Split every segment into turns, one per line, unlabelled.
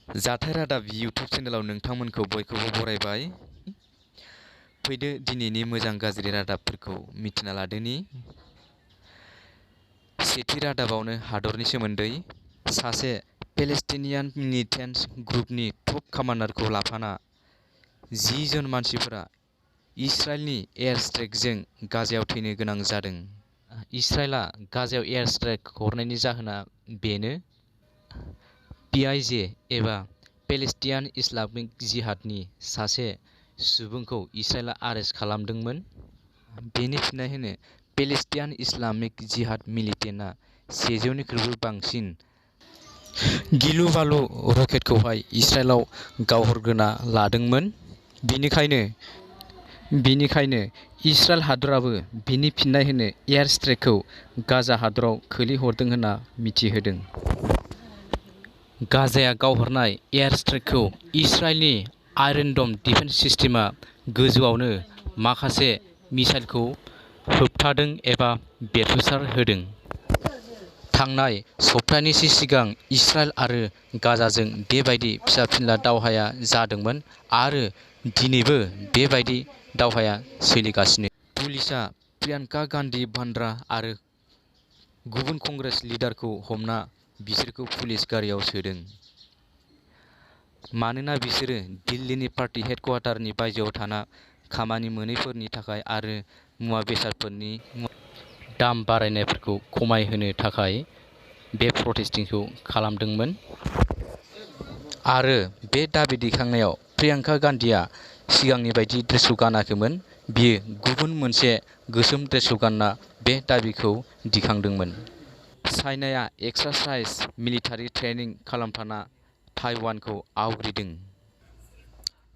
जाथाय रादाब इउटुब चेनेलाव नोंथांमोनखौ बयखौबो बरायबाय। फैदो दिनैनि मोजां गाज्रि रादाबफोरखौ मिथिना लादोनि। सेथि रादाबावनो हादरनि सोमोन्दै सासे पेलेस्टिनियान मिलिटेन्ट ग्रुपनि टप कामान्डारखौ लाफाना 10 जन मानसिफोरा इजराइलनि एयार स्ट्राइकजों गाजायाव थैनो गोनां जादों। इजराइलआ गाजायाव एयार स्ट्राइक हरनायनि जाहोना बेनो पिआइजे एबा पेलेस्टियान इस्लामिक जिहादनि सासे सुबुंखौ इजराइलआ आरेस्ट खालामदोंमोन। बेनि फिननाय होनो पेलेस्टियान इस्लामिक जिहाद मिलिटेन्टआ 100निख्रुइबो बांसिन गिलु-बालु रकेटखौहाय इजराइलाव गावहरग्रोना लादोंमोन। बेनिखायनो इजराइल हादराबो बिनि फिननाय होनो एयार स्ट्राइकखौ गाजा हादराव खोलैहरदों होनना मिथिहोदों। गाजाया गावहरनाय एयार स्ट्राइकखौ इजराइलनि आयरन डम डिफेन्स सिस्टेमआ गोजौआवनो माखासे मिसाइलखौ होबथादों एबा बेरफ्रुसारहोदों। थांनाय सप्तानैसो सिगां इजराइल आरो गाजाजों बेबायदि फिसा-फिनला दावहाया जादोंमोन आरो दिनैबो बेबायदि दावहाया सोलिगासिनो। पुलिसआ प्रियांका गान्धी भाद्रा आरो गुबुन कंग्रेस लिडारखौ हमना बिसोरखौ पुलिस गारियाव सोदों। मानोना बिसोरो दिल्लीनि पार्टी हेडक्वार्टारनि बायजोआव थाना खामानि मोनैफोरनि थाखाय आरो मुवा बेसादफोरनि दाम बारायनायफोरखौ खमायहोनो थाखाय बे प्रटेस्टिंखौ खालामदोंमोन। आरो बे दाबि दैखांनायाव प्रियांका गान्धीआ सिगांनि बायदि ड्रेसखौ गानाखैमोन। बियो गुबुन मोनसे गोसोम ड्रेसखौ गानना बे दाबिखौ दिखांदोंमोन। चाइनाया एक्सारसाइज मिलिटारि ट्रेनिं खालामफाना ताइवानखौ आवग्रिदों।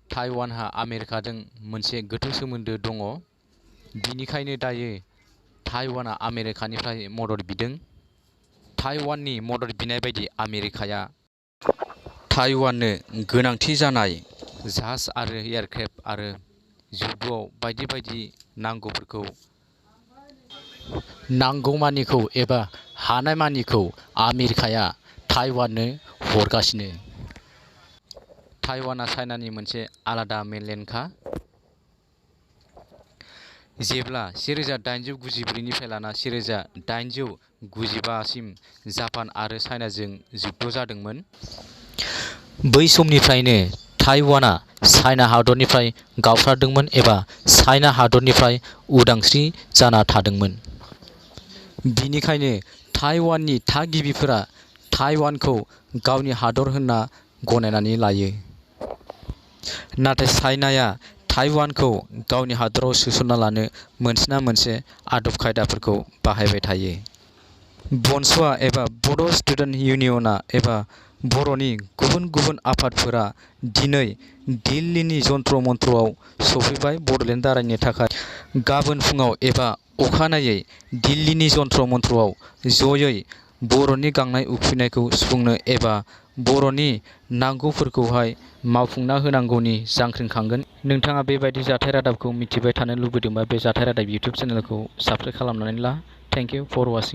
ताइवानहा आमेरिकाजों मोनसे गोथौ सोमोन्दो दङ। बिनिखायनो दायो ताइवानआ आमेरिकानिफ्राय मदद बिदों। ताइवाननि मदद बिनाय बायदि आमेरिकाया ताइवाननो गोनांथि जानाय जाहाज आरो एयारक्राफ्ट आरो जुद्धआव बायदि बायदि नांगौमानिखौ एबा हानायमानिखौ आमेरिकाया ताइवाननो हरगासिनो। ताइवानआ चाइनानि मोनसे आलादा मेनलेन्डखा। जेब्ला 1894 निफ्राय लाना 1895 सिम जापान आरो चाइनाजों जुद्ध जादोंमोन। बै समनिफ्रायनो ताइवानआ चाइना हादरनिफ्राय गावस्रादोंमोन एबा चाइना हादरनिफ्राय उदांस्रि जाना थादोंमोन। बिनिखायनो ताइवाननि थागिबिफोरा ताइवानखौ गावनि हादर होनना गनायनानै लायो। नाथाय चाइनाया ताइवानखौ गावनि हादराव सोसनना लानो मोनसे ना मोनसे आदब खायदाफोरखौ बाहायबाय थायो। बनस'आ एबा बड' स्टुडेन्ट इउनियनआ एबा बर'नि गुबुन गुबुन आफादफोरा दिनै दिल्लीनि जन्त्र मन्त्रआव सफैबाय बड'लेण्ड दारायनो थाखाय। गाबोन फुङाव एबा अखानायै दिल्लीनि जन्त्र मन्त्रआव जयै बर'नि गांनाय उखैनायखौ सुफुंनो एबा बर'नि नांगौफोरखौहाय मावफुंना होनांगौनि जांख्रिखांगोन। नोंथाङा बेबायदि जाथाय रादाबखौ मिथिबाय थानो लुबैदोंबा बे जाथाय रादाब इउटुब चेनेलखौ साबस्क्राइब खालामनानै ला। Thank you for वाचिं।